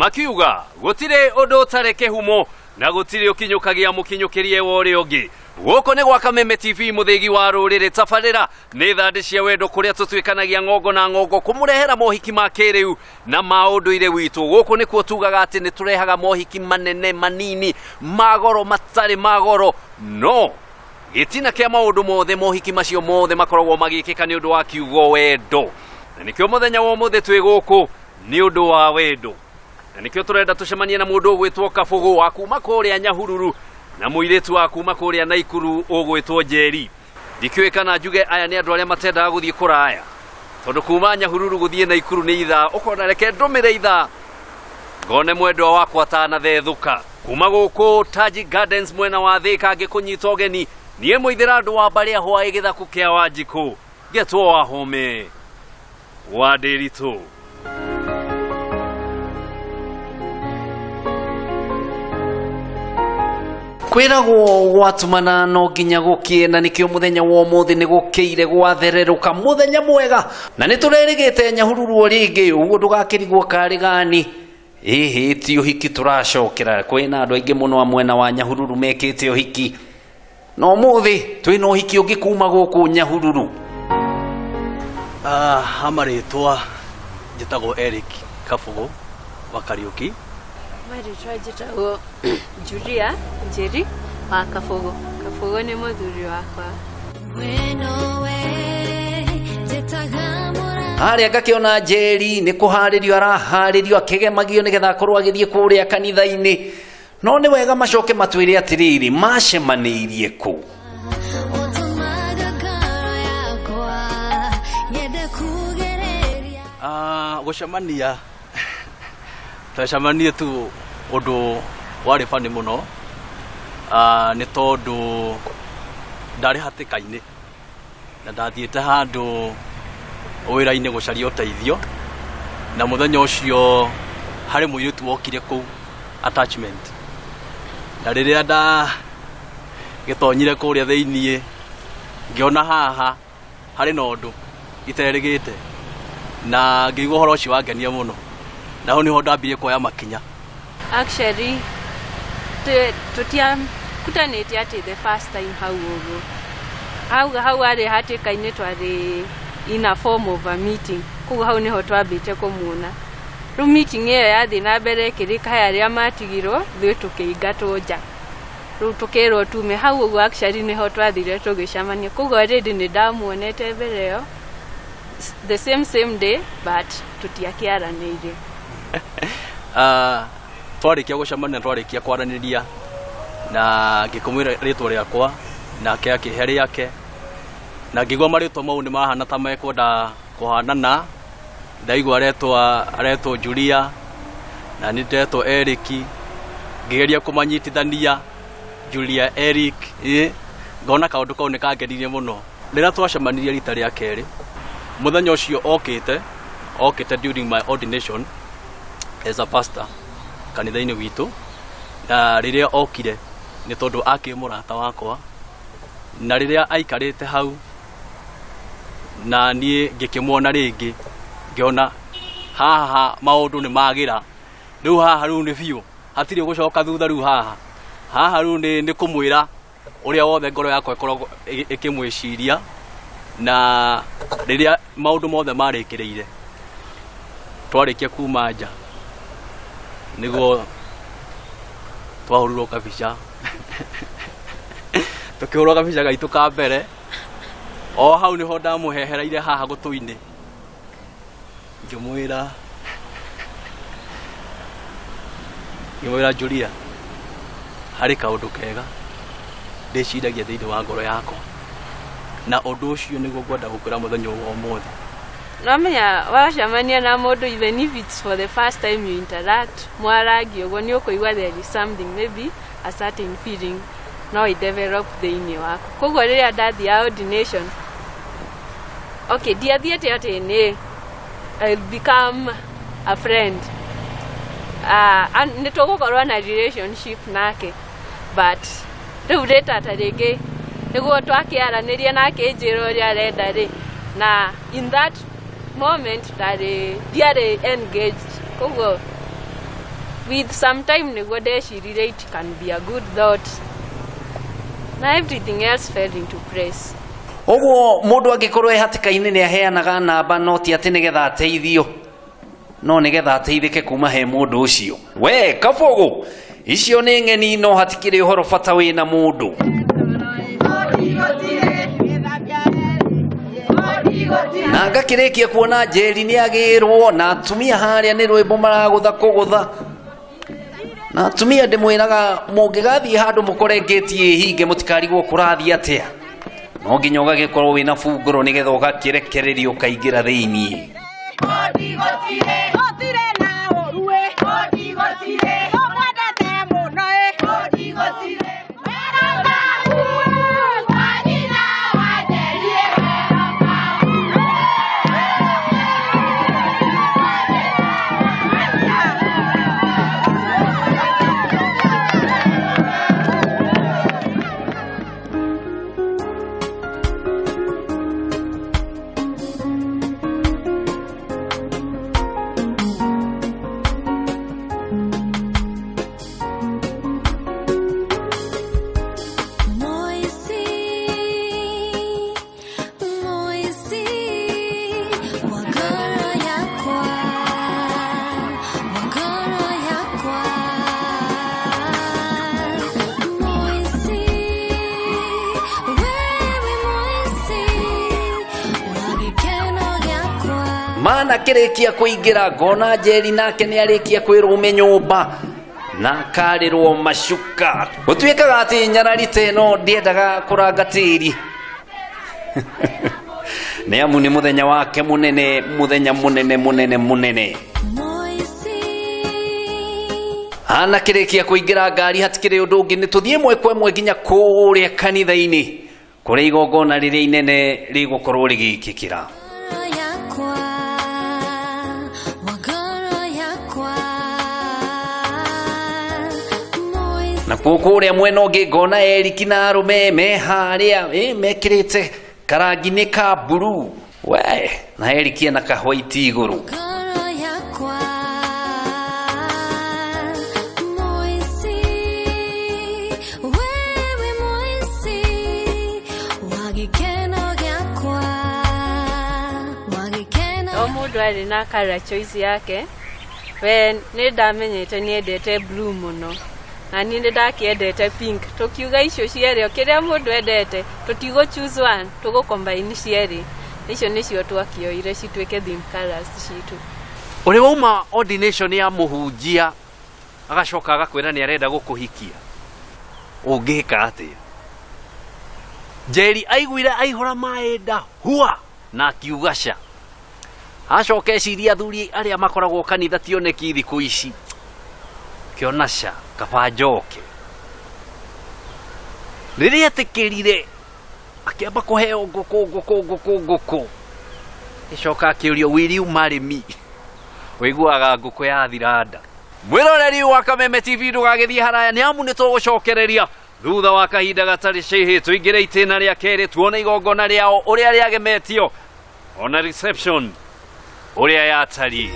Makiuga gũtirĩ ũndũ ũtarĩ kĩhumo na gũtirĩ ũkinyũkagia mũkinyũkĩrie wa ũrĩa ũngĩ. Gũkũ nĩ gwa Kameme TV, mũthĩgi wa rũrĩrĩ. Tabarĩra nĩ thandĩ cia wendo, kũrĩa tũtuĩkanagia ng'ongo na ng'ongo kũmũrehera mohiki ma kĩrĩu na ma ũndũire witũ. Gũkũ nĩkuo tugaga atĩ nĩ tũrehaga mohiki manene, manini, ma goro, matarĩ ma goro, no gĩtina kĩa maũndũ mothe, mohiki macio mothe makoragwo magĩkĩka nĩ ũndũ wa kiugo wendo. Na nĩkĩo mũthenya wa ũmũthĩ twĩ gũkũ nĩ ũndũ wa wendo, na nĩkĩo tũrenda tũcemanie na mũndũ ũgwĩtwo Kabũgũ wa kuma kũrĩa Nyahururu na mũirĩtu wa kuma kũrĩa Naikuru ũgwĩtwo Njeri. Ndikĩũĩ kana njuge aya nĩ andũ arĩa matendaga gũthiĩ kũraya, tondũ kuma Nyahururu gũthiĩ Naikuru nĩ ithaa, ũkona reke ndũmĩre ithaa ngone mwendwa wakwa tanathethũka. Kuma gũkũ Taji Gardens mwena wa Thĩka ngĩkũnyita ũgeni niĩ mũithĩra andũ wa mbarĩ hwaĩ gĩthaku kĩa Wanjikũ, ngetwo Wahome wa Ndĩritũ. Kwĩragwo gwatumana no nginya gũkĩe, na nĩkĩo mũthenya wa ũmũthĩ nĩ gũkĩire gwathererũka, mũthenya mwega, na nĩ tũrerĩgĩte Nyahururu o rĩngĩ. Ũguo ndũgakĩrigwo karĩ gani. Ĩhĩ, ti ũhiki tũracokera. Kwĩna andũ aingĩ mũno a mwena wa Nyahururu mekĩte ũhiki, na ũmũthĩ twĩna ũhiki ũngĩ kuma gũkũ Nyahururu. Ha marĩtwa njĩtagwo Eric Kabũgũ wa Kariũki. Marĩtwa njĩtagwo Julia Njeri wa Kabũgũ. Kabũgũ nĩ mũthuri wakwa. Harĩa ngakĩona Njeri nĩ kũharĩrio araharĩrio, akĩgemagio nĩgetha akorwo agĩthiĩ kũrĩa kanitha-inĩ. No nĩ wega macoke matwĩre atĩrĩrĩ, macemanĩirie kũ? Gũcemania twacemanie tu ũndũ warĩ bani mũno. Nĩ tondũ ndarĩ hatĩka-inĩ na ndathiĩte handũ wĩra-inĩ gũcaria ũteithio, na mũthenya ũcio harĩ mũirĩtu wokire kũu attachment, na rĩrĩa nda gĩtonyire kũrĩa thĩiniĩ ngĩona haha harĩ na ũndũ iterĩgĩte, na ngĩigua ũhoro ũcio wangenia mũno, na hau nĩho ndambirie kuoya makinya. Actually, tũtiakutanĩte atĩ the first time hau ũguo. Hau arĩ hatĩka-inĩ, twarĩ in a form of a meeting, koguo hau nĩho twambĩte kũmuona. Rĩu meeting ĩyo yathiĩ na mbere ĩkĩrĩka, he arĩa matigirwo, ithuĩ tũkĩingatwo nja, rĩu tũkĩrwo tume hau ũguo. Actually, nĩho twathire tũgĩcemania, koguo already nĩ ndamuonete mbere ĩyo the same same day, but tũtiakĩaranĩirie. Twarĩkia gũcemania, twarĩkia kwaranĩria na ngĩkũmwĩra rĩtwa rĩakwa, nake akĩhe rĩake, na ngĩigua marĩtwa mau nĩ mahana ta mekwenda kũhanana. Ndaigua aretwo Julia na nĩ ndetwo Eric, ngĩgeria kũmanyitithania, Julia Eric, ĩ ngona kaũndũ kau nĩ kangenirie mũno. Rĩrĩa twacemanirie rita rĩa kerĩ, mũthenya ũcio okĩte during my ordination as a pastor kanitha-inĩ witũ, na rĩrĩa okire, nĩ tondũ akĩ mũrata wakwa, na rĩrĩa aikarĩte hau na niĩ ngĩkĩmuona rĩngĩ, ngĩona haha maũndũ nĩ magĩra rĩu. Haha rĩu nĩ biũ, hatirĩ gũcoka thutha. Rĩu haha rĩu nĩ kũmwĩra ũrĩa wothe ngoro yakwa ĩkoragwo ĩkĩmwĩciria. Na rĩrĩa maũndũ mothe marĩkĩrĩire, twarĩkia kuma nja, nĩguo twahũrirwo kabica, tũkĩhũrwo kabica gaitũ ka mbere. O hau nĩho ndamũhehereire haha gũtũ-inĩ, ngĩmwĩra, "Julia, harĩ kaũndũ kega ndĩciragia thĩinĩ wa ngoro yakwa, na ũndũ ũcio nĩguo ngwenda gũkwĩra mũthenya ũyũ wa ũmũthĩ." Nomenya wacemania na mũndũ, even if it's for the first time you interact, mwarangia ũguo, nĩ ũkũigua there is something, maybe a certain feeling no i develop thĩinĩ waku. Koguo rĩrĩa ndathiaga ordination, okay, ndiathiĩte atĩ nĩ I'll become a friend, nĩ tũgũkorwo na relationship nake, but rĩu rĩtata rĩngĩ nĩguo twakĩaranĩria nake, njĩra ũrĩa arenda rĩ, na in that moment ndiarĩ engaged, koguo With some time nĩguo ndecirire it can be a good thought na everything else fell into place. Ũguo mũndũ angĩkorwo e hatĩka-inĩ nĩ aheanaga namba, no ti atĩ nĩgetha ateithio, no nĩgetha ateithĩke kuma he mũndũ ũcio. We kabũgũ, icio nĩ ng'eni, no hatikĩrĩ ũhoro, bata wĩna mũndũ. Na ngakĩrĩkia kuona Njeri nĩ agĩrwo na atumia harĩa nĩ rwĩmbo maragũtha kũgũtha. Na atumia ndĩmwĩraga, mũngĩgathiĩ handũ mũkore ngĩti ĩhinge, mũtikarigwo kũrathiĩ atĩa. No nginya ũgagĩkorwo wĩna bungũro nĩgetha ũgakĩrekererio ũkaingĩra thĩiniĩ. Gũtirĩ na ũru ĩ, gũtirĩ tũmwendete mũno ĩ, gũtirĩ. Moici, Moici, wa ngoro yakwa, wa ngoro yakwa. Moici, wewe Moici, wa gĩkeno gĩakwa. Mana kĩrĩkia kũingĩra, ngona Njeri nake nĩ arĩkia kwĩrũme nyũmba na akarĩrwo macuka. Gũtuĩkaga atĩ nyarari ta ĩno ndĩendaga kũranga tĩri, nĩ amu nĩ mũthenya wake mũnene, mũthenya mũnene mũnene mũnene. Moici. Ana kĩrĩkia kũingĩra ngari, hatikĩrĩ ũndũ ũngĩ, nĩ tũthiĩ ĩmwe kwa ĩmwe nginya kũrĩa kanitha-inĩ kũrĩa igongona rĩrĩa inene rĩgũkorwo rĩgĩkĩkĩra. Ngoro yakwa, wa ngoro yakwa. Moici. Nakuo kũrĩa mwena ũngĩ ngona Eriki na arũme me harĩa mekĩrĩte karangi-inĩ ka blue, we na Eriki ena kahwaiti igũrũ. Ngoro yakwa, Moici, wewe Moici, wa gĩkeno gĩakwa, wa gĩkeno. O mũndũ arĩ na color choice yake. We nĩ ndamenyete nĩ endete blue mũno, na niĩ nĩ ndakĩendete pink. Tũkiuga icio cierĩ, o kĩrĩa mũndũ endete, tũtigũ choose one, tũgũ combine cierĩ. Icio nĩcio twakĩoire cituĩke theme colors citũ. Ũrĩ wauma ordination ya mũhunjia, agacoka agakwĩra nĩ arenda gũkũhikia, ũngĩka atĩa? Njeri aiguire aihũra maĩ nda hua na akiuga ca. Acoka eciria athuri arĩa makoragwo kanitha tioneki thikũ ici, kĩona ca, kaba njoke. Rĩrĩa etĩkĩrire, akĩamba kũheo ngũkũ, ngũkũ, ngũkũ, ngũkũ, ĩcoka akĩũrio, "Will you marry me?" Ũiguaga ngũkũ yathira nda. Mwĩroreri wa Kameme TV, ndũgagĩthiĩ haraya, nĩ amu nĩ tũgũcokereria thutha wa kahinda gatarĩ cĩhĩ, tũingĩre itĩna rĩa kerĩ, tuone igongona rĩao ũrĩa rĩagemetio, ona reception ũrĩa yatariĩ.